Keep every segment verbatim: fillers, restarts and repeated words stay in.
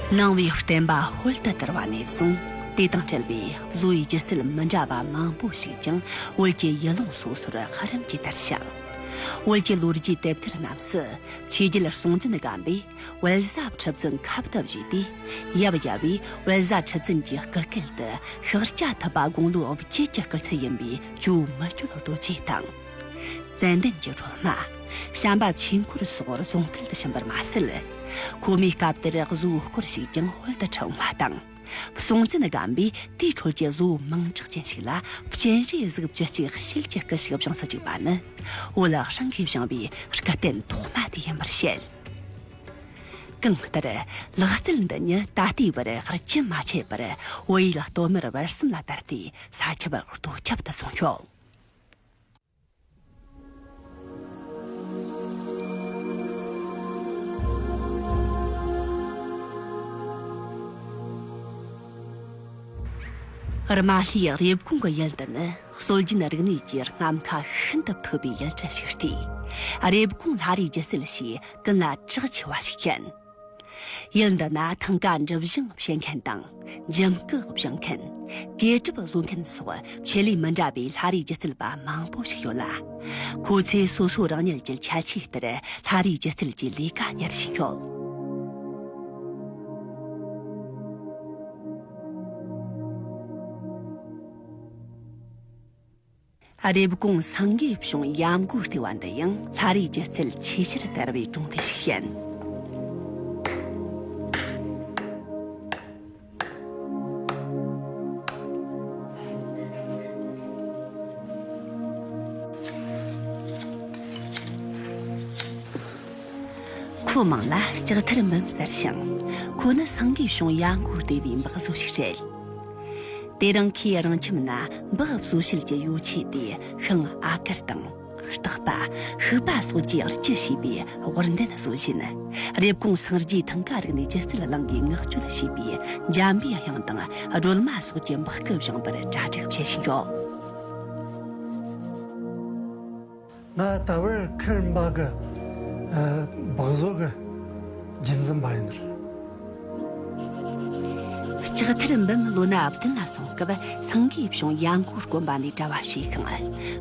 ནང་པའི་བསྟན་པ་ཧོལ་དུ་དར་བ་ནས་བཟུང་། དེ་དང་འབྲེལ་བའི་བཟོ་བའི་སྒྱུ་རྩལ་མི་འདྲ་བ་མང་པོ་ཞིག་ཀྱང་བོད་ཀྱི་ཡུལ་ལུང་སོ་སོར་ཧ་རམ་གྱིས་དར་ཞིང་། བོད་ཀྱི་ལོ་རྒྱུས་དེབ་ཐེར་རྣམས་སུ། ཆོས་རྒྱལ་སྲོང་བཙན་སྒམ་པོས་བལ་བཟའ་ཁྲི་བཙུན་ཁབ་ཏུ་བཞེས་ཏེ། ཡབ་ཡབ་པས་བལ་བཟའ་ཁྲི་བཙུན་གྱི་སྐུ་སྐལ་དུ་ཤཱཀྱ་ཐུབ་པ་དགུང་ལོ་བརྒྱད་ཀྱི་སྐུ་ཚེ་ཡིན་པའི་ཇོ་མི་བསྐྱོད་རྡོ་རྗེ་དང་། ཙན་དན་གྱི་སྒྲོལ་མ། བྱམས་པ་ཆོས་འཁོར་སོགས་རྫོང་སྐལ་དུ་ཕྱིན་པར་མ་ཟད། ཁོ་མོའི་སྐབས་དེར་བཟོའི་སྐོར་ཞིག་ཀྱང་ཧོལ་དུ་འཁྲབ་འོང་བ་དང་། སྲོང་བཙན་སྒམ་པོས་དེའི་ཁྲོད་ཀྱི་བཟོ་མིང་གྲགས་ཅན་ཞིག་ལ་སྤྱན་རས་གཟིགས་བཅུ་གཅིག་ཞལ་གྱི་སྐུ་ཞིག་བཞེངས་སུ་བཅུག་པ་ནི། བོད་ཧྲང་གིས་བཞེངས་པའི་སྐུ་རྟེན་ཐོག་མ་དེ་ཡིན་པར་བཤད། གང་ལྟར། ལག་རྩལ་འདི་ཉིད་ད་ལྟའི་བར་རྒྱུན་མ་ཆད་པར་བོད་ཡུལ་སྟོད་སྨད་བར་གསུམ་ལ་དར་ཏེ། ས་ཁྱབ་རྡོ་ཁྱབ་ཏུ་སོང་ཡོད། རྨ་ལྷོའི་རེབ་གོང་གི་ཡུལ་འདི་ནི་སྲོལ་རྒྱུན་རིག་གནས་ཀྱི་རྔམ་ཁ་ཤིན་ཏུ་མཐོ་བའི་ཡུལ་གྲུ་ཞིག་སྟེ། རེབ་གོང་ལྷ་རིས་སྒྱུ་རྩལ་ཞེས་ཀུན་ལ་གྲགས་ཆེ་བ་ཞིག་ཡིན། ཡུལ་འདི་ན་ཐང་ག་འབྲི་བཞེངས་བྱེད་མཁན་དང་། འཇམ་སྐུ་བཞེངས་མཁན། གོས་གྲུབ་བཟོ་མཁན་སོགས་ཆེད་ལས་མི་འདྲ་བའི་ལྷ་རིས་སྒྱུ་རྩལ་པ་མང་པོ་ཞིག་ཡོད་ལ། ཁོ་ཚོས་སོ་སོ་རང་ཉིད་ཀྱི་ཁྱད་ཆོས་ལྟར་ལྷ་རིས་སྒྱུ་རྩལ་གྱི་ལས་ཀ་གཉེར་བཞིན་ཡོད། རེབ་གོང་སེང་གེ་གཤོང་ཡམ་གོའི་ལྟེ་བ་འདི་ཡང་ལྷ་རིས་སྒྱུ་རྩལ་ཆེས་ཆེར་དར་བའི་གྲོང་སྡེ་ཞིག་ཡིན། ཁོ་མིང་ལ་ལྕགས་ཐར་འབུམ་ཟེར་ཞིང་། ཁོ་ནི་སེང་གེ་གཤོང་ཡམ་གོའི་ལྟེ་བའི་འབག་བཟོ་ཞིག་རེད། དེ་རིང་ཁོས་རང་ཁྱིམ་ན་འབག་བཟོ་བྱེད་ཀྱི་ཡོ་ཆས་དེ་ཤིང་ཨ་གར་དང་། སྟག་པ། ཤུག་པ་སོགས་ཀྱིས་སྤྱི་བྱས་པའི་དབུར་འདན་བཟོ་བཞིན། རེབ་གོང་སངས་རྒྱས་ཐང་ག་རིག་གནས་སྒྱུ་རྩལ་གླིང་གིས་མངགས་བཅོལ་བྱས་པའི་འཇམ་པའི་དབྱངས་དང་སྒྲོལ་མ་སོགས་ཀྱི་འབག་སྐུ་བཞེངས་པར་གྲ་སྒྲིག་བྱེད་བཞིན་ཡོད། ང་ད་བར་ཁུར་འབག་གི་ཨ་འབག་བཟོ་གི་རྒྱུན་འཛིན་པ་ཡིན། ལྕགས་ཐར་འབུམ་ལོ་ན་བདུན་ལ་སོང་སྐབས་སེང་གེ་གཤོང་ཡམ་གོའི་དགོན་པ་ནས་གྲྭ་བ་བྱས་ཤིང་།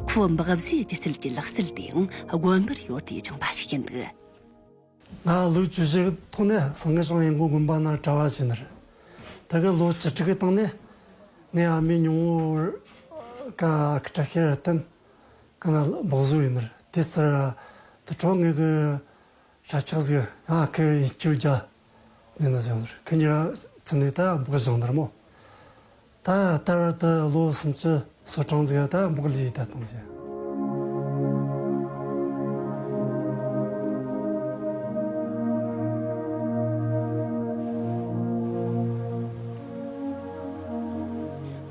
ཁོའི་འབག་བཟོའི་སྒྱུ་རྩལ་གྱི་ལག་རྩལ་དེའང་དགོན་པར་ཡོད་དེ་སྦྱངས་པ་ཞིག་ཡིན་འདུག། ང་ལོ་བཅུ་བཞི་གི་ཐོག་ནས་སེང་གེ་གཤོང་ཡམ་གོའི་དགོན་པ་ན་གྲྭ་བ་བྱས་ནི་རེད། དེ་གི་ལོ་བཅུ་དྲུག་གི་སྟེང་ནས་ངའི་ཨ་མའི་ཉུང་ངུ་ཀ་ཨ་ཁུ་བཀྲ་ཤིས་ར་བརྟེན་གི་ན་འབག་བཟོ་ཡིན་ནི་རེད། དེ་ཚར་དེ་འཕྲོ་ངེད་གི་ཤ་ཆག་ཟིག་ཡང་ཁི་ཡིན་སྐྱོ་རྒྱ་ཟེར་ན་ཟེར་ནི་རེད། ཁི་གཉིས་ཀ་ཚུར་ནས་ད་འབག་བཞེངས་ནི་རེད་མོ། ད་ལྟ་བར་དུ་ལོ་སུམ་ཅུ་སོ་གྲངས་ཟིག་ད་འབག་ལས་ད་བཏང་ཟེར།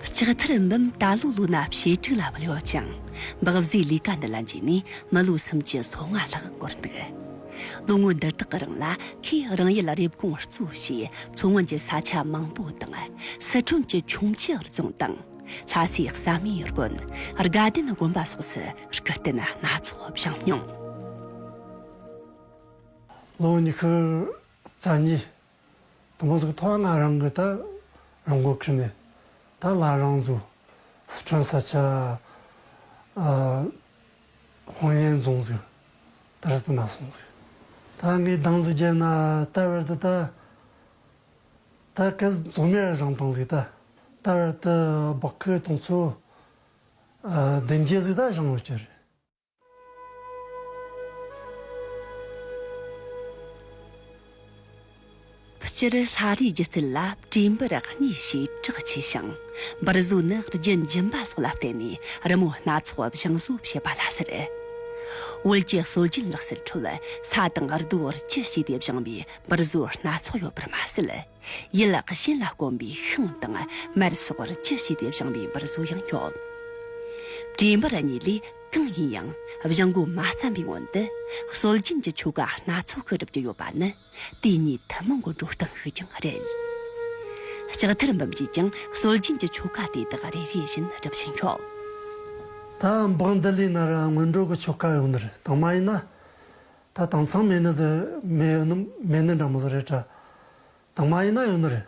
ལྕགས་ཐར་འབུམ་ད་ལོ་ལོ་ན་བྱེ་དྲུག་ལ་བུད་ཡོད་ཅིང་། འབག་བཟོའི་ལས་ཀ་འདི་ལ་འཇུས་ནས་མི་ལོ་སུམ་ཅུ་སོ་ལྔ་ལྷག་འགོར་འདུག། ལོ་ངོ་འདི་དག་གི་རིང་ལ་ཁོས་རང་ཡུལ་རེབ་གོང་གཙོ་བྱས་མཚོ་སྔོན་གྱི་ས་ཆ་མང་པོ་དང་། སི་ཁྲོན་གྱི་ཁྱུང་མཆུ་རྫོང་དང་། ལྷ་སའི་བསམ་ཡས་དགོན། དགའ་ལྡན་དགོན་པ་སོགས་སུ་སྐུ་རྟེན་སྣ་ཚོགས་བཞེངས་མྱོང་། ལོ་ཉི་ཤུ་རྩ་གཉིས་དེ་མོ་ཟིག་ཐོག་ང་རང་གི་ད་རང་མགོ་ཁུར་ནས་ད་ལ་རང་བཟོ། སི་ཁྲོན་ས་ཆ་ཨ་ཧོང་ཡན་རྫོང་ཟིག་ད་རི་དུ་ན་སོང་ཟིག། ད་ངས་འདང་ཟིག་རྒྱབ་ན་ད་བར་དུ་ད་ད་གི་རྫོང་མེད་བཞེངས་བཏང་ཟིག། ད་ད་བར་དུ་འབག་གི་དུང་ཚོ་ཨ་བདུན་བརྒྱད་ཟིག་ད་བཞེངས་ཡོད་ཀྱི་རེད། སྤྱིར་ལྷ་རིས་སྒྱུ་རྩལ་ལ་བྲིས་འབུར་གཉིས་ཞེས་གྲགས་ཆེ་ཞིང་། འབུར་བཟོ་ནི་རྒྱུན་འབྱིན་པ་སོགས་ལ་བརྟེན་ནས་རི་མོ་སྣ་ཚོགས་བཞེངས་བཟོ་བྱེད་པ་ལ་ཟེར། བོད་ཀྱི་སྲོལ་རྒྱུན་ལག་རྩལ་ཁྲོད་ས་དང་རྡོ་ར་ཅི་བྱས་ཏེ་བཞེངས་པའི་འབུར་བཟོ་སྣ་ཚོགས་ཡོད་པར་མ་ཟད། ཡུལ་གཞན་ལ་དཀོན་པའི་ཤིང་དང་མར་སོགས་ར་ཅི་བྱས་ཏེ་བཞེངས་པའི་འབུར་བཟོ་ཡང་ཡོད། བྲིས་འབུར་གཉིས་ལས་གང་ཡིན་ཡང་བཞེངས་འགོ་མ་བརྩམས་པའི་སྔོན་དུ་སྲོལ་རྒྱུན་གྱི་ཆོ་ག་སྣ་ཚོགས་ཤིག་སྒྲུབ་ཀྱི་ཡོད་པ་ནི་དེ་གཉིས་ཐུན་མོང་གི་འགྲོ་སྟངས་ཤིག་ཀྱང་རེད། ལྕགས་ཐར་འབུམ་གྱིས་ཀྱང་སྲོལ་རྒྱུན་གྱི་ཆོ་ག་དེ་དག་རེ་རེ་བཞིན་སྒྲུབ་བཞིན་ཡོད། ད་འབག་འདི་ལས་ན་ར་སྔོན་འགྲོ་གི་ཆོ་ག་ཡོད་ནི་རེད། དང་མ་ཡིན་ན་ད་དེང་སང་མེད་ནི་ཟིག་མེད་ནི་མེད་ནི་འདྲ་མོ་ཟིག་རེད་དྲ། དང་མ་ཡིན་ན་ཡོད་ནི་རེད།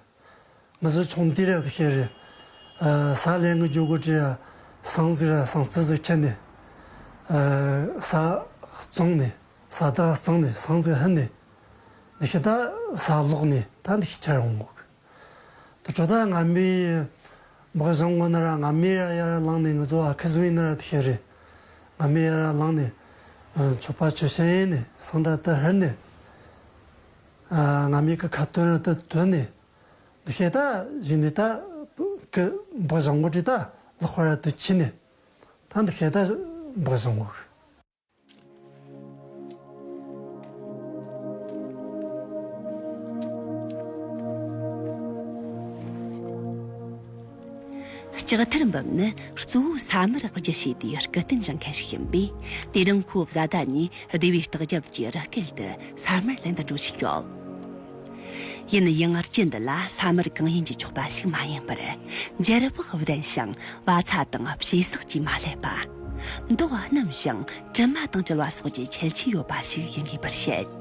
ང་ཚོ་ཆུང་དུས་ར་དེ་ཤེས་རེད། ཨ། ས་ལེན་གི་འཇོག་གི་དྲི་ཡ་ཟངས་ཟིག་ར་ཟངས་རྩི་ཟིག་ཁྱེར་ནས། ཨ། ས་བཙོངས་ནས་ས་དག་བཙོངས་ནས་ཟངས་ཟིག་ཧིན་ནས། འདི་ཤི་ད་ས་ལོག་ནས་ད་འདི་ཤི་ཁྱེར་འོང་གོ་གི། དེ་འཕྲོ་ད་ང་མི་འབག་བཞང་གོ་ན་ར་ང་མི་ཡ་ཡ་ར་ལངས་ནས། ང་ཚོ་ཨ་ཁུ་ཟུ་ཡིན་ན་ར་དེ་ཤེས་རེད། ང་མི་ཡ་ར་ལངས་ནས། ཨ། མཆོད་པ་མཆོད་བཤམས་ཡིན་ནས་ཟངས་དག་ད་ཧིན་ནས། ཨ། ང་མི་གི་ཁ་ཏོན་ར་ད་དོན་ནས། འདི་ཤེས་ད་བཞིན་ནས་ད་གི་འབག་བཞང་གོ་དྲི་ད་ལག་པ་ར་ད་ཁྱེར་ནས། ད་འདི་ཤེས་ད་འབག་བཞང་གོ་གི། ལྕགས་ཐར་འབུམ་ནི་གཙོ་བོ་ས་དམར་རྒྱུ་བྱས་ཏེ་སྐུ་རྟེན་བཞེངས་མཁན་ཞིག་ཡིན་པས། དེ་རིང་ཁོའི་བཟའ་ཟླ་གཉིས་སྡེ་བའི་ལྟག་རྒྱབ་ཀྱི་རི་སྐེད་དུ་ས་དམར་ལེན་དུ་འགྲོ་བཞིན་ཡོད། ཡིན་ཡང་རྒྱུད་འདི་ལ་ས་དམར་གང་ཡིན་གྱིས་ཆོག་པ་ཞིག་མ་ཡིན་པར། འབྱར་བག་ལྡན་ཞིང་བ་ཚྭ་དང་བྱེ་ཟགས་ཀྱིས་མ་བསླད་པ། མདོག་སྣུམ་ཞིང་དྲི་མ་དང་བྲལ་བ་སོགས་ཀྱི་ཁྱད་ཆོས་ཡོད་པ་ཞིག་ཡིན་དགོས་པར་བཤད།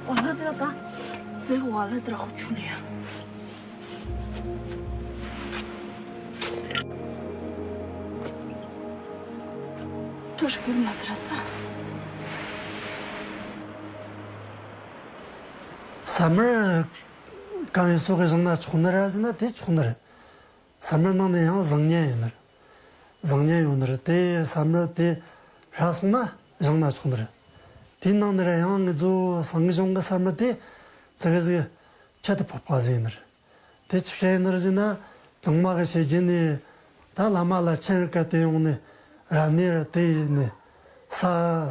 ཨོ་ལ་དེ་ར་ད། དེ་ཨོ་ལ་དེ་ར་ཁོ་ཆུ་ལ་ཡ། ཏོ་ཤ་ཀེ་ལ་དེ་ར་ད། ས་དམར་གང་ཡིན་སོགས་ཀྱི་བཞེངས་ན་ཆོག་ནི་ར་ཟེར་ན་དེ་ཆོག་ནི་རེད། ས་དམར་ནང་ནས་ཡང་བཟང་ངན་ཡོད་ནི་རེད། བཟང་ངན་ཡོད་ནི་རེད། དེ་ས་དམར་དེ་ཧྲ་སོང་ན་བཞེངས་ན་ཆོག་ནི་རེད། དེའི་ནང་ནས་ར་ཡང་ངེད་ཚོ་སངས་རྒྱས་གཞུང་གི་ས་དམར་དེ་ཙི་གེ་ཟིག་ཁྱད་དུ་འཕགས་པ་ཟིག་ཡིན་ནི་རེད། དེ་ཆི་ཟིག་ཡིན་ནི་རེད་ཟེར་ན། དང་མ་གི་བཤད་རྒྱུ་ནི། ད་བླ་མ་ལ་མཆན་རུ་བཀལ་ཏེ་ཡོང་ནས་ར་ནས་ར་དེ་ཡིན་ནས། ས་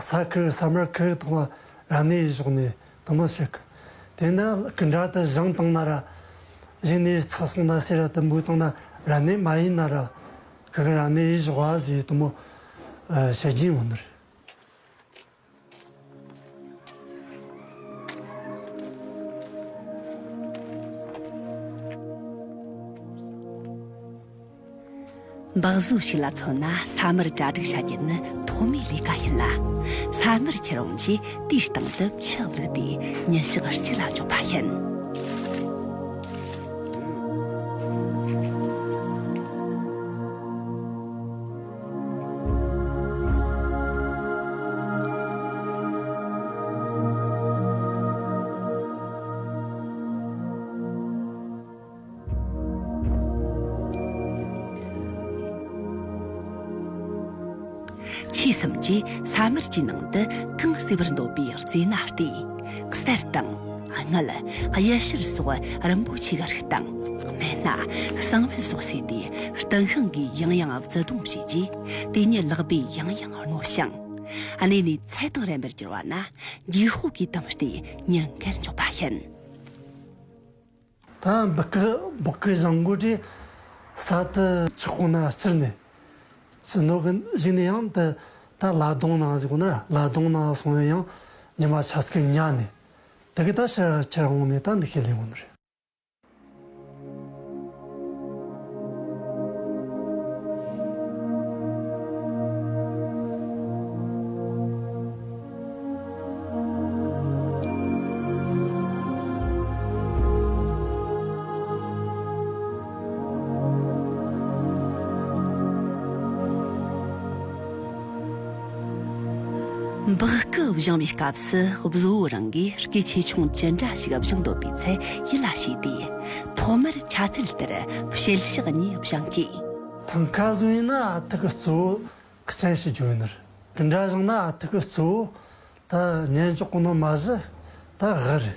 ས་ཁུག་ས་དམར་ཁུག་དང་བ་ར་ནས་ཡིས་ཞོག་ནས་དང་མ་བཤད་གི། དེ་ན་སྐུ་འདྲ་དེ་བཞེངས་བཏང་ན་ར། བཞེངས་ནས་ཚར་སོང་ན་ཟེར་ར་དེ་འབུད་བཏང་ན་ར་ནས་མ་ཡིན་ན་ར། ཁུག་ར་ནས་ཡིས་ཞོག་བ་ཟེར་དང་མོ་བཤད་རྒྱུ་ཡོང་ནི་རེད། འབག་བཟོ་ཞིག་ལ་མཚོན་ན་ས་དམར་གྲ་སྒྲིག་བྱ་རྒྱུ་ནི་ཐོག་མའི་ལས་ཀ་ཡིན་ལ། ས་དམར་ཁྱེར་འོང་རྗེས་དེའི་སྟེང་དུ་ཆུ་བླུགས་ཏེ་ཉིན་ཞག་གཅིག་ལ་འཇོག་པ་ཡིན། ཆོས་གསུམ་གྱིས་ས་དམར་གྱི་ནང་དུ་གང་གསོས་པར་འདོད་པའི་རྫས་སྣ་སྟེ། གསེར་དང་། དངུལ། གཡུ་བྱུར་སོགས་རིན་པོ་ཆེ་གི་རིགས་དང་། སྨན་སྣ། གསང་བལ་སོགས་བསྲེས་ཏེ་སྟེང་ཤིང་གིས་ཡང་ཡང་བརྫི་བརྡུང་བྱས་རྗེས། དེ་ཉིད་ལག་པས་ཡང་ཡང་རྣོ་ཞིང་། གནས་ནས་ཚད་དང་རན་པར་གྱུར་བ་ན། རྗེས་ཕོ་གིས་དམ་སྟེ་ཉིན་འགར་འཇོག་པ་ཡིན། ད་འབག་གི་འབག་གི་བཞེངས་གོ་དྲི། ས་དེ་ཆག་ཁོ་ན་སྤྱིར་ནས། ཅི་ནོ་གི་གཞིག་ནས་ཡང་དེ་ད་ལ་དོང་ནང་ཟིག་གོ་ན་ལ་དོང་ནང་སོང་ཡང་ཉི་མ་ཆ་ཚིག་ཉལ་ནས། དེ་གི་ད་ཕྱིར་ཁྱེར་འོང་ནས་ད་འདི་ཤེས་ལས་འོང་ནི་རེད། འབག་གི་བཞེངས་པའི་སྐབས་སུ་བཟོ་བོ་རང་གིས་སྐེ་ཆེ་ཆུང་ཅི་འདྲ་ཞིག་བཞེངས་འདོད་པའི་ཚད་ཡིད་ལ་བྱས་ཏེ། ཐོག་མར་ཆ་ཚད་ལྟར་ཕྱེད་ཤག་གཉིས་བཞེངས་ཀྱི། ཐང་ཁ་བཟོ་ཡིན་ན་ཨ་ཐུག་གི་གཙོ་བོ་ཁི་ཆན་ཞིག་བརྗོད་ཡིན་ནར། གི་འདྲ་བཞེངས་ན་ཨ་ཐུག་གི་གཙོ་བོ་ད་ཉན་ཅོག་གོ་ནོ་མ་གཞི་ད་གི་རེད།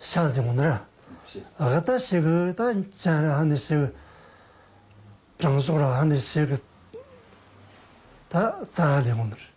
ཤ་ཟེར་འོང་ནི་ར། ཨ་ད་ཤི་གི་ད་ཅན་ར་ཧ་ནི་ཤི་གི། དྲང་ཤོག་ར་ཧ་ནི་ཤི་གི། ད་རྩ་ཧ་ལས་འོང་ནི་ར།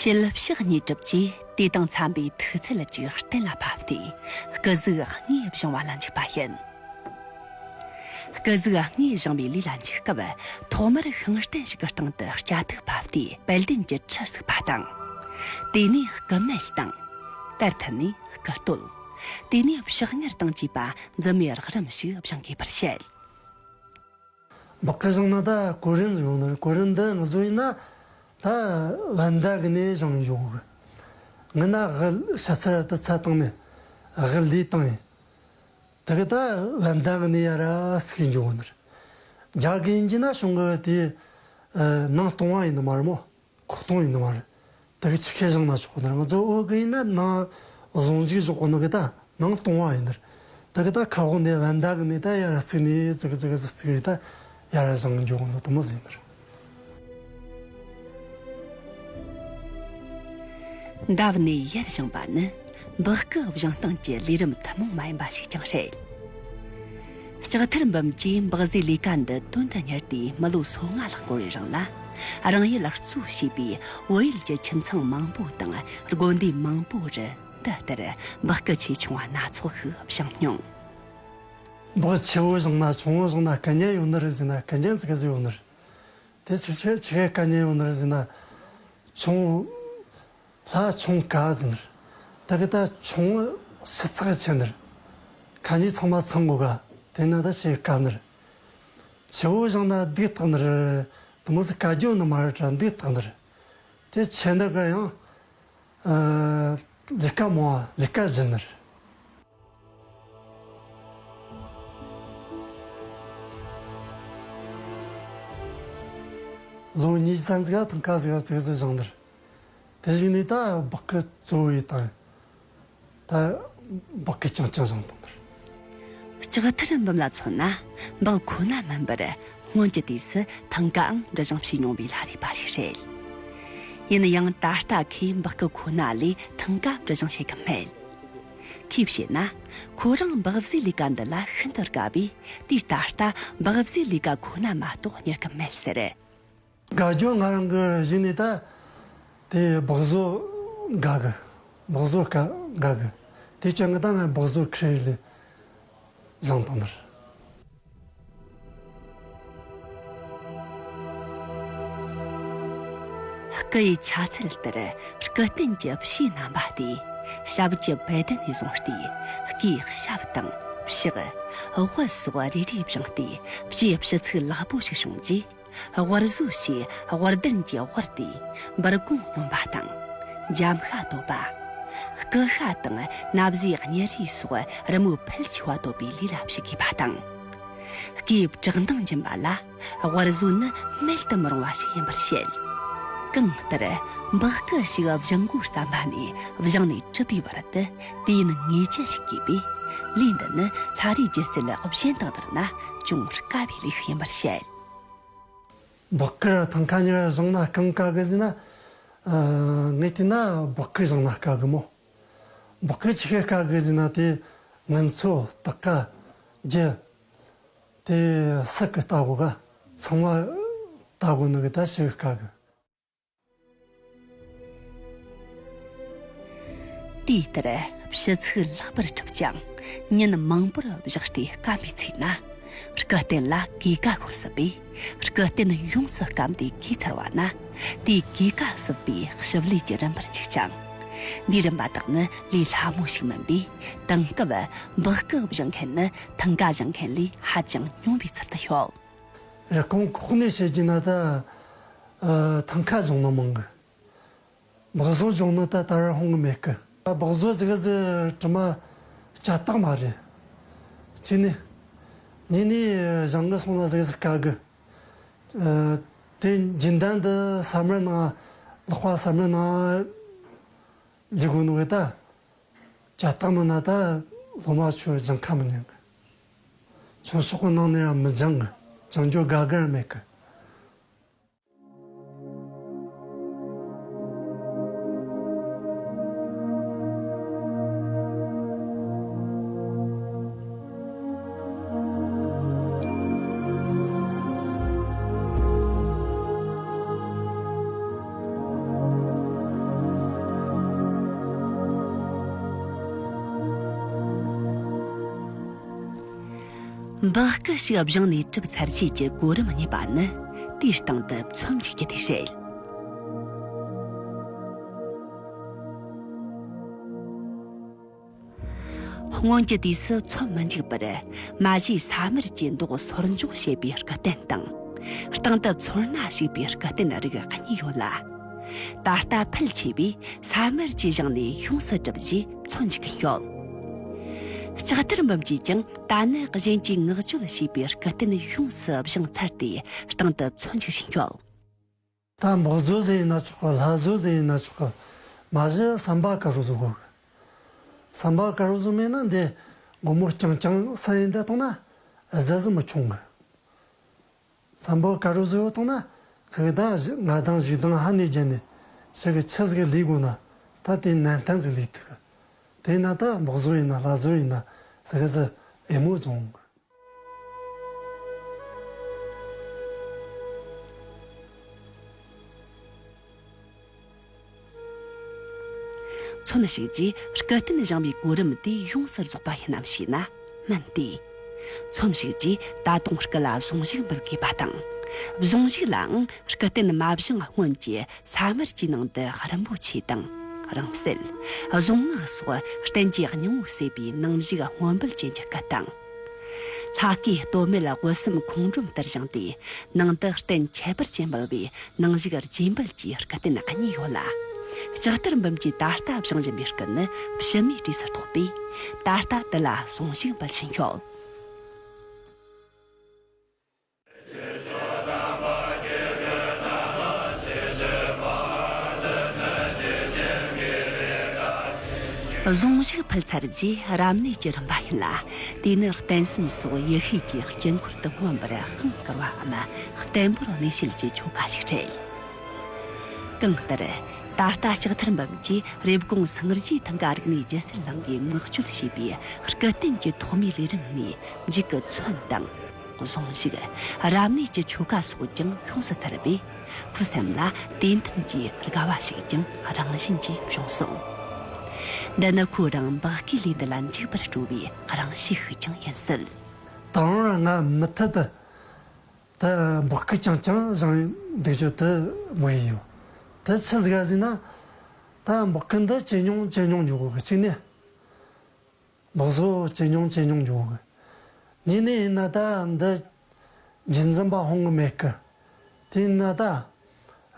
དཔྱིད་ཕྱི་གཉིས་གྲུབ་ཀྱིས་དུས་དང་འཚམ་པའི་ཐུག་ཚད་ཅིག་གཏན་ལ་ཕབ་སྟེ། སྐུ་གཟུགས་དངོས་བཞེངས་པ་ལ་འཇུག་པ་ཡིན། སྐུ་གཟུགས་དངོས་བཞེངས་པའི་ལས་ལ་འཇུག་སྐབས། ཐོག་མར་ཤིང་རྟ་ཞིག་གི་སྟེང་དུ་སྐྱ་ཐིག་ཕབ་སྟེ། དཔལ་ལྡན་གྱི་ཁྲི་བཙུགས་པ་དང་། དེ་ནས་སྐུ་སྨད་བཏིང་། དེར་མཐུད་ནས་སྐུ་བསྟོད། དེ་ནས་ཕྱག་ངར་དང་བཅས་པ་རྫུན་མའི་རགས་རིམ་ཞིག་བཞེངས་དགོས་པར་བཤད། འབག་གི་བཞེངས་ན་ད་གོ་རིམ་ཟིག་ཡོད་ནི་རེད། གོ་རིམ་འདི་ང་ཚོ་ཡིན་ན་ད་བན་དྷ་གི་ནས་བཞེངས་འཇོག་གི། ང་ན་དབུ་ཕྱི་ཚར་དུ་ཚ་བཏང་ནས་དབུ་ལས་བཏང་ཡིན། དེ་གི་ད་བན་དྷ་གི་ནས་ཡར་ར་ཟིག་གི་འཇོག་ནི་རེད། རྒྱ་གི་ཡིན་གྱི་ན་གཞུང་གི་དེ་ནང་གཏོང་བ་ཡིན་ནི་མ་རེད་མོ། ཁོག་སྟོང་ཡིན་ནི་མ་རེད། དེ་གི་ཆི་ཁེ་བཞེངས་ན་ཆོག་གི་ནི་རེད། ང་ཚོ་བོད་གི་ཡིན་ན་ནང་བཟུང་ཞིག་བཞག་གོ་ནི་གི་ད་ནང་གཏོང་བ་ཡིན་ནི་རེད། དེ་གི་ད་ཁ་འོག་ནས་བན་དྷ་གི་ནས་ད་ཡར་ར་བཙུགས་ནས་ཙི་གི་ཙི་གི་ཙི་ཙི་གི་ད་ཡར་ར་བཞེངས་འཇོག་གོ་ནི་དེ་མོ་ཟིག་ཡིན་ནི་རེད། འདབས་ནས་ཡར་བཞེངས་པ་ནི་འབག་གི་བཞེངས་སྟངས་ཀྱི་ལས་རིམ་ཐུན་མོང་མ་ཡིན་པ་ཞིག་ཀྱང་རེད། ལྕགས་ཐར་འབུམ་གྱིས་འབག་བཟོའི་ལས་ཀ་འདི་དོན་དུ་གཉེར་ཏེ་མི་ལོ་སོ་ལྔ་ལྷག་འགོར་བའི་རིང་ལ། རང་ཡུལ་གཙོ་བྱས་པའི་བོད་ཡུལ་གྱི་ཁྱིམ་ཚང་མང་པོ་དང་དགོན་སྡེ་མང་པོ་རུ་འདི་ལྟར་འབག་གི་ཆེ་ཆུང་བ་སྣ་ཚོགས་ཤིག་བཞེངས་མྱོང་། འབག་ཆེ་བོ་བཞེངས་ན་ཆུང་བོ་བཞེངས་ན་དཀའ་ཉེན་ཡོད་ནི་རེད་ཟེར་ན་དཀའ་ཉེན་ཙི་གེ་ཟིག་ཡོད་ནི་རེད། དེ་ཆི་ཆི་ཆི་གེ་དཀའ་ཉེན་ཡོད་ནི་རེད་ཟེར་ན། ཆུང་། ལྷ་ཆུང་དཀའ་ཟེར་ནི་རེད། དེ་གི་ད་ཆུང་བོ་ཕྱི་ཚགས་ཆེ་ནི་རེད། ཁ་ཉིན་ཚང་མ་ཚང་དགོས་ག། དེ་ན་ད་ཞེ་དཀའ་ནི་རེད། ཆེ་བོ་བཞེངས་ན་སྡུག་ཐག་ནི་རེད། དེ་མོ་ཟིག་དཀའ་རྒྱུ་ནི་མ་རེད་དྲ་སྡུག་ཐག་ནི་རེད། དེ་ཆེ་ནི་ག་ཡང་། ཨ། ལས་ཀ་མང་བ་ལས་ཀ་ཞན་ནི་རེད། ལོ་ཉི་ཤུ་ཙམ་ཟིག་ག་ཐང་ཀ་ཟིག་ག་ཙིག་ཟིག་བཞེངས་ནི་རེད། དེ་བཞིན་ནི་ད་འབག་གི་གཙོ་བོ་ཡི་དང་། ད་འབག་གི་རྐྱང་རྐྱང་བཞེངས་བཏང་ནི་རེད། ལྕགས་ཐར་འབུམ་ལ་མཚོན་ན་འབག་ཁོ་ན་མིན་པར་སྔོན་གྱི་དུས་སུ་ཐང་ཀའང་འབྲི་བཞེངས་བྱས་མྱོང་བའི་ལྷ་རིས་པ་ཞིག་རེད། ཡིན་ན་ཡང་ད་ལྟ་ཁོས་འབག་གི་ཁོ་ན་ལས་ཐང་ཀ་འབྲི་བཞེངས་བྱེད་གི་མེད། ཁོས་བཤད་ན། ཁོ་རང་འབག་བཟོའི་ལས་ཀ་འདི་ལ་ཤིན་ཏུ་དགའ་བས། དེས་ད་ལྟ་འབག་བཟོའི་ལས་ཀ་ཁོ་ན་མ་གཏོགས་གཉེར་གི་མེད་ཟེར། དགའ་སྐྱོ་ང་རང་གི་གཞི་ནས་ད་དེ་འབག་བཟོ་དགའ་གི། འབག་བཟོ་དགའ་དགའ་གི། དེ་ཅན་གི་ད་ང་འབག་བཟོ་ཁྲེ་ལས་བཟང་དང་ནར། སྐུ་ཡི་ཆ་ཚད་ལྟར་སྐུ་རྟེན་གྱི་ཕྱིའི་རྣམ་པ་སྟེ། ཞབས་ཀྱི་པད་ཟླ་ནས་བཟུང་སྟེ་སྐེའི་ཞབས་དང་ཕྱག་དབུ་སོགས་རེ་རེ་བཞེངས་ཏེ་ཕྱིའི་ཕྱི་ཚིག་ལེགས་པོ་ཞིག་བྱུང་རྗེས། དབུ་བཟོ་ཞེས་དབུ་ལྡན་གྱི་དབུར་ཏེ་འབུར་གོང་སྙོམས་པ་དང་། འཇམ་ཤ་དོད་པ། སྐུ་ཤ་དང་ན་བཟའི་གཉེར་རིས་སོགས་རི་མོའི་ཕལ་ཆེ་བ་དོད་པའི་ལས་ལ་བྱེད་དགོས་པ་དང་། སྐེའི་བྲག་མདངས་འབྱིན་པ་ལ་དབུ་བཟོ་ནི་མེད་དུ་མི་རུང་བ་ཞིག་ཡིན་པར་བཤད། གང་ལྟར་འབག་སྐུ་ཞིག་བཞེངས་འགོ་བརྩམས་པ་ནས་བཞེངས་ནས་གྲུབ་པའི་བར་དུ་དུས་ཡུན་ངེས་ཅན་ཞིག་དགོས་པས། ལས་འདི་ནི་ལྷ་རིས་སྒྱུ་རྩལ་གཞན་དང་བསྡུར་ན་ཅུང་དཀའ་བའི་ལས་ཤིག་ཡིན་པར་བཤད། འབག་གི་ར་ཐང་ཁ་ཉེ་ར་བཞེངས་ན་གང་དཀའ་གི་ཟེར་ན། ཨ། ངས་བལྟས་ན་འབག་གི་བཞེངས་ན་དཀའ་གི་མོ། འབག་གི་ཆི་གི་དཀའ་གི་ཟེར་ན་དེ་ངན་ཚོ་སྟག་ཀ་རྒྱུ། དེ་སུ་གི་ལྟ་གོ་ག། ཚང་མ་ལྟ་གོ་ནི་གི་ད་ཞི་གི་དཀའ་གི། དེ་ལྟར་ཕྱི་ཚིག་ལེགས་པར་གྲུབ་ཀྱང་ཉིན་མང་པོར་བཞག་སྟེ་སྐམ་པའི་ཚེ་ན། སྐུ་རྟེན་ལ་གོས་ཀ་ཤོར་སྲིད་པས། སྐུ་རྟེན་ཡོངས་སུ་སྐམ་སྟེ་གོས་ཚར་བ་ན། དེའི་གོས་ཀ་བསིལ་བའི་ཞབས་ལས་ཀྱི་རིམ་པར་འཇུག་ཅིང་། འདིའི་རིམ་པ་དག་ནི་ལས་སླ་མོ་ཞིག་མིན་པས། དེང་སྐབས་འབག་སྐུ་བཞེངས་མཁན་ནི་ཐང་ཀ་བཞེངས་མཁན་ལས་ཧ་ཅང་ཉུང་བའི་ཚུལ་དུ་ཤོད། རི་ཀོང་ཁོག་ནས་བཤད་རྒྱུ་ན་ད། ཨ། ཐང་ཀ་བཞེངས་ན་མང་གི། འབག་བཟོ་བྱུང་ནི་ད་ད་ར་ཧོང་གི་མེད་ཀི། འབག་བཟོ་ཟིག་ཟི་དྲི་མ་ཅ་རྟག་མ་རེད། གཅིག་ནི། གཉིས་ནི་བཞེངས་གི་སོང་ན་ཟིག་ཟི་དཀའ་གི། ཨ། དེ་འཇིན་ལྡན་འདི་ས་མར་ནང་ལག་པ་ས་མར་ནང་ལུས་དགོས་ནོ་གི་ད། ཅ་རྟག་མིན་ན་ད་སློབ་མ་ཚོས་སྦྱང་ཁ་མི་ཉན་གི། ཆུང་ཤོག་གི་ནང་ནས་ཡང་མི་སྦྱང་གི། སྦྱང་རྒྱུ་དགའ་གི་མེད་གི། འབག་སྐུ་ཞིག་བཞེངས་ནས་གྲུབ་ཚར་རྗེས་ཀྱི་གོ་རིམ་གཉིས་པ་ནི་དེའི་སྟེང་དུ་ཚོམ་འཇུག་རྒྱུ་དེ་རེད། སྔོན་གྱི་དུས་སུ་ཚོམ་མི་འཇུག་པར། མ་གཞིའི་ས་དམར་གྱི་མདོག་སོར་འཇོག་བྱེད་པའི་སྐུ་རྟེན་དང་། སྟེང་དུ་ཚོར་སྣ་ཞུགས་པའི་སྐུ་རྟེན་རིགས་གཉིས་ཡོད་ལ། ད་ལྟ་ཕལ་ཆེ་བས་ས་དམར་གྱི་བཞེངས་ནས་ཡོངས་སུ་གྲུབ་རྗེས་ཚོམ་འཇུག་གིན་ཡོད། ལྕགས་ཐར་འབུམ་གྱིས་ཀྱང་ད་ནི་གཞན་གྱིས་བསྔགས་བརྗོད་བྱས་པའི་སྐུ་རྟེན་ཡོངས་སུ་བཞེངས་ཚར་ཏེ་སྟེང་དུ་ཚོམ་འཇུག་བཞིན་ཡོད། ད་འབག་བཟོ་ཟེར་ཡིན་ན་ཆོག་གི། ལྷ་བཟོ་ཟེར་ཡིན་ན་ཆོག་གི། མ་གཞི་སམ་བྷོ་ཊ་དཀར་པོ་བཟོ་དགོས་གི། སམ་བྷོ་ཊ་དཀར་པོ་བཟོ་མེད་ན་འདི་སྒོར་མོ་རྐྱང་རྐྱང་ས་ཡིན་ད་བཏང་ན་གཟི་གཟི་མི་ཆུང་གི། སམ་བྷོ་ཊ་དཀར་པོ་བཟོ་ཡོད་བཏང་ན་ཁི་དང་ང་དང་གཞུག་དང་ཧ་ནས་བརྒྱབ་ནས་ཞིག་གི་ཆི་ཟིག་ལས་དགོས་ན་ད་དེ་ནན་ཏན་ཟིག་ལས་ཐུབ་གི། དེ་ན་ད་འབག་བཟོ་ཡིན་ན་ལྷ་བཟོ་ཡིན་ན་ཟིག་གི་ཟི་ཨེ་མོ་བཟུང་གི། ཚོམ་ཞུགས་རྗེས་སྐུ་རྟེན་བཞེངས་པའི་གོ་རིམ་དེ་ཡོངས་སུ་རྫོགས་པ་ཡིན་ནམ་ཞེ་ན། མིན་ཏེ། ཚོམ་ཞུགས་རྗེས་ད་དུང་སྐུ་ལ་གཟུངས་གཞུག་འབུལ་དགོས་པ་དང་། གཟུངས་གཞུག་ལའང་སྐུ་རྟེན་མ་བཞེངས་སྔོན་གྱི་ས་དམར་གྱི་ནང་དུ་རིན་པོ་ཆེ་དང་། རིང་བསྲེལ། གཟུངས་སྔགས་སོགས་རྟེན་གྱི་སྙིང་པོ་ཟོས་པའི་ནང་བཞུགས་སྔོན་འབུལ་ཅན་གྱི་སྐུ་དང་། ལྷ་སྐུའི་སྟོད་སྨད་དབུ་གསུམ་ཁོང་སྒྲོམ་ལྟར་བཞེངས་ཏེ། ནང་དུ་རྟེན་ཁྱད་པར་ཅན་འབུལ་བའི་ནང་བཞུགས་རྗེ་འབུལ་གྱི་སྐུ་རྟེན་གཉིས་ཡོད་ལ། ལྕགས་ཐར་འབུམ་གྱིས་ད་ལྟ་བཞེངས་བཞིན་པའི་སྐུ་ནི་ཕྱི་མའི་གྲས་སུ་གཏོགས་པས། ད་ལྟ་དེ་ལ་གཟུངས་གཞུག་འབུལ་བཞིན་ཡོད། གཟུངས་གཞུག་ཕུལ་ཚར་རྗེས་རབ་གནས་ཀྱི་རིམ་པ་ཡིན་ལ། དེ་ནི་རྟེན་གསུམ་སོགས་ཡེ་ཤེས་ཀྱི་དཀྱིལ་འཁོར་དུ་མངོན་པར་དབང་བསྐུར་བའམ་བརྟན་པོར་གནས་བྱེད་ཀྱི་ཆོ་ག་ཞིག་རེད། གང་ལྟར། ད་ལྟ་ལྕགས་ཐར་འབུམ་གྱིས་རེབ་གོང་སངས་རྒྱས་ཐང་ག་རིག་གནས་སྒྱུ་རྩལ་གླིང་གིས་མངགས་བཅོལ་བྱས་པའི་སྐུ་རྟེན་གྱི་ཐོག་མའི་ལས་རིམ་ནས་མཇུག་གི་ཚོམ་དང་། གཟུངས་གཞུག། རབ་གནས་ཀྱི་ཆོ་ག་སོགས་ཀྱང་ཡོངས་སུ་ཚར་བས། ཁོའི་སེམས་ལ་དེ་མཐུན་གྱི་དགའ་བ་ཞིག་ཀྱང་རང་བཞིན་གྱིས་བྱུང་སོང་། འདི་ནི་ཁོ་རང་འབག་སྐུའི་ལས་འདི་ལ་འཇུག་པར་སྤྲོ་བའི་རང་བཞིན་ཤིག་ཀྱང་ཡིན་སྲིད། ད་རུང་ང་མུ་མཐུད་དུ་ད་འབག་སྐུ་རྐྱང་རྐྱང་བཞེངས་འདུག་རྒྱུ་དེ་མོས་ཡིན་ཡོད། དེ་ཆི་ཟིག་ག་ཟེར་ན། ད་འབག་སྐུ་འདི་ཇེ་ཉུང་ཇེ་ཉུང་འགྱོ་གི། གཅིག་ནས། འབག་བཟོ་ཇེ་ཉུང་ཇེ་ཉུང་འགྱོ་གི། གཉིས་ནས་ཡིན་ན་ད་འདི་རྒྱུན་འཛིན་པ་ཧོང་གི་མེད་གི། དེ་ཡིན་ན་ད་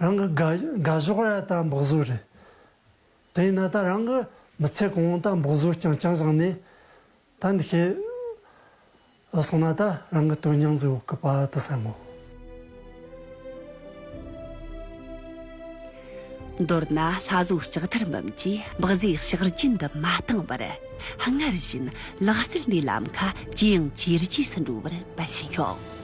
རང་གི་དགའ་དགའ་ཕྱོགས་ར་ད་འབག་བཟོ་རེད། དེ་ཡིན་ན་ད་རང་གི་མི་ཚེ་གང་བོ་ད་འབག་བཟོ་རྐྱང་རྐྱང་བཞེངས་ནས་ད་འདི་ཤེས་སོང་ན་ད་རང་གི་དོན་སྙིང་ཟིག་ཡོད་གི་པ་དེ་བསམ་མོ། མདོར་ན་ལྷ་བཟོ་ལྕགས་ཐར་འབུམ་གྱིས་འབག་བཟོའི་ཕྱག་རྒྱུན་དུ་མ་བཏང་བར། སྔར་བཞིན་ལག་རྩལ་འདིའི་ལམ་ཁ་ཇེ་ཡང་ཇེ་རྒྱས་སུ་འགྲོ་བར་འབད་བཞིན་ཡོད།